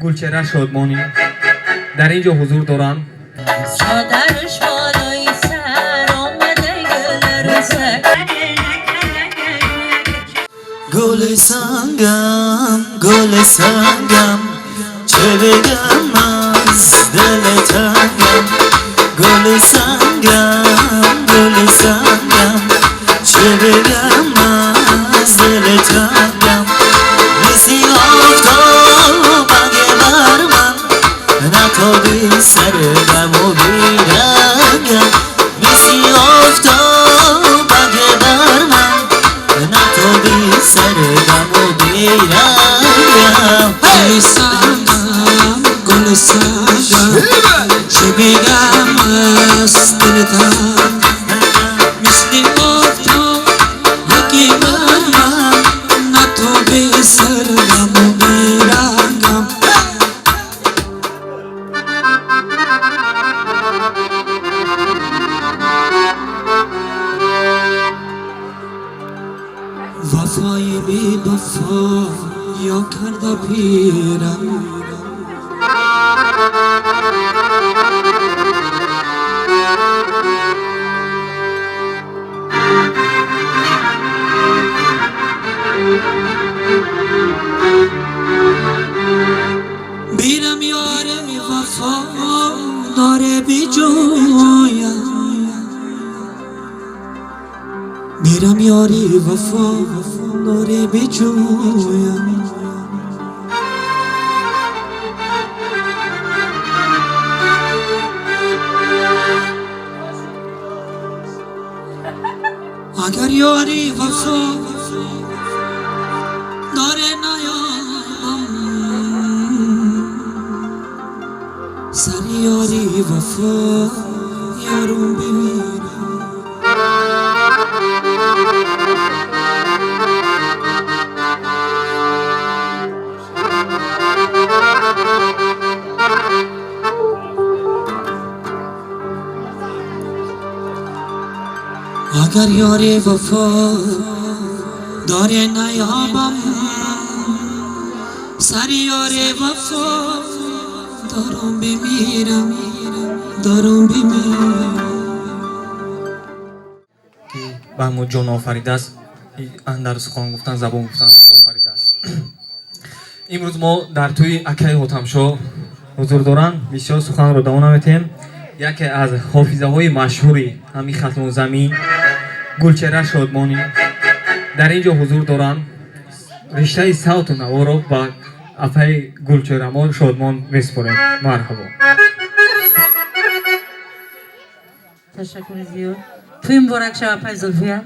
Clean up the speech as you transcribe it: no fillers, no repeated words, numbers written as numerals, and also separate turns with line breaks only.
Гулчеҳра Шодмонӣ дар ин ҷо ҳузур доранд.
Чодараш болои сар омада гул рӯза.
Гули сангам, гули сангам, чӣ бигам аз дили тангам. Гули сангам, гули сангам, чӣ бигам аз дили тангам. Мисли офтоб аге бар ман натоби сардаму бирангам. Мисли офтоб аге бар ман натоби сардаму бирангам.
Гули сангам, гули сангам, чӣ бигам аз дили тангам. Мисли офтоб аги бар ман натоби сардаму бирангам. Вафои бевафо ё карда пирам, бирам ёре вафо доре биҷӯям, бирам ёри вафо доре биҷӯям. Агар ёри вафо доре наёбам, сари ёри вафо ёрум бимирам. Агар ёри вафо доре наёбам, сари ёри вафо дорум бимирам, дорум бимирам.
Ки ба мо ҷон офаридааст, андар сухан гуфтан забон гуфтан офаридааст. Имрӯз мо дар тӯи акаи Ҳотамшоҳ ҳузур доранд. Бисёр суханро давом наметиҳем. Яке аз ҳофизаҳои машҳури ҳамин Хатлонзамин Гулчеҳра Шодмонӣ дар ин ҷо ҳузур доранд. Риштаи савту наворо ба апаи Гулчеҳрамо Шодмон месупорем. Марҳабо.
Ташаккури зиёд. Тӯи муборак шава, апай Зулфия.